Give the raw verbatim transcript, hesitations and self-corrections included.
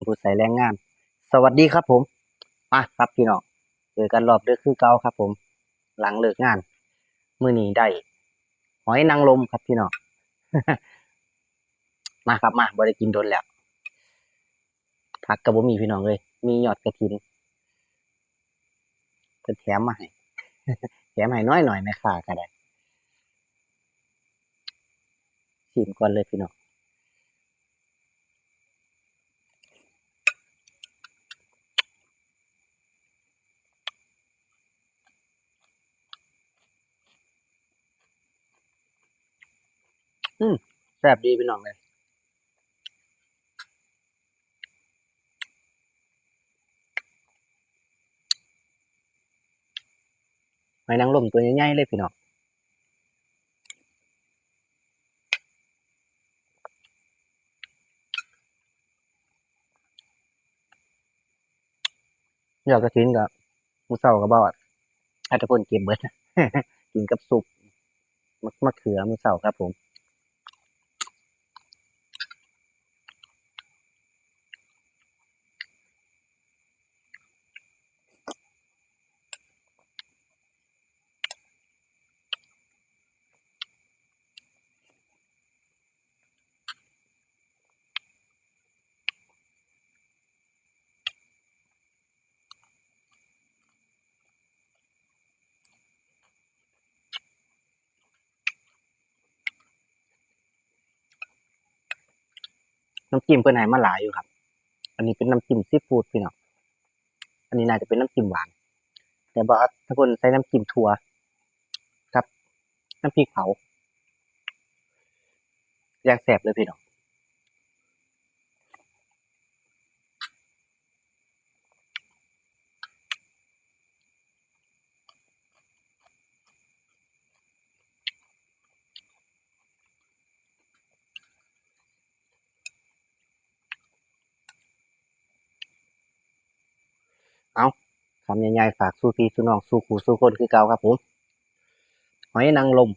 ผู้ใช้แรงงาน สวัสดีครับผม มาครับพี่น้อง เจอกันรอบดึกคือเก่าครับผม หลังเลิกงาน มื้อนี้ได้หอยนางรมครับพี่น้อง มาครับมา บ่ได้กินโดนแล้ว ผักก็บ่มีพี่น้องเอ้ย มียอดกระถิน เพิ่นแถมมาให้ แถมให้น้อยๆ แม่ค้าก็ได้ ชิมก่อนเลยพี่น้อง อืม แซ่บดีพี่น้องเอ้ย หอยนางรมตัวใหญ่ๆ เลยพี่น้อง ยอดกระถินก็ มื้อเช้าก็บ่ อัตพลเก็บเบิด กินกับซุป มะ มะเขือมื้อเช้าครับผม น้ำจิ้มเพิ่นให้มาหลายอยู่ครับ อันนี้เป็นน้ำจิ้มซีฟู้ดพี่น้อง อันนี้น่าจะเป็นน้ำจิ้มหวาน แต่บ่าวอัตพลใส่น้ำจิ้มถั่ว ครับ น้ำพริกเผา อย่างแซ่บเลยพี่น้อง เอา คำใหญ่ๆ ฝากสู่พี่สู่น้องสู่คู่สู่คนคือเก่าครับผม หอยนางรม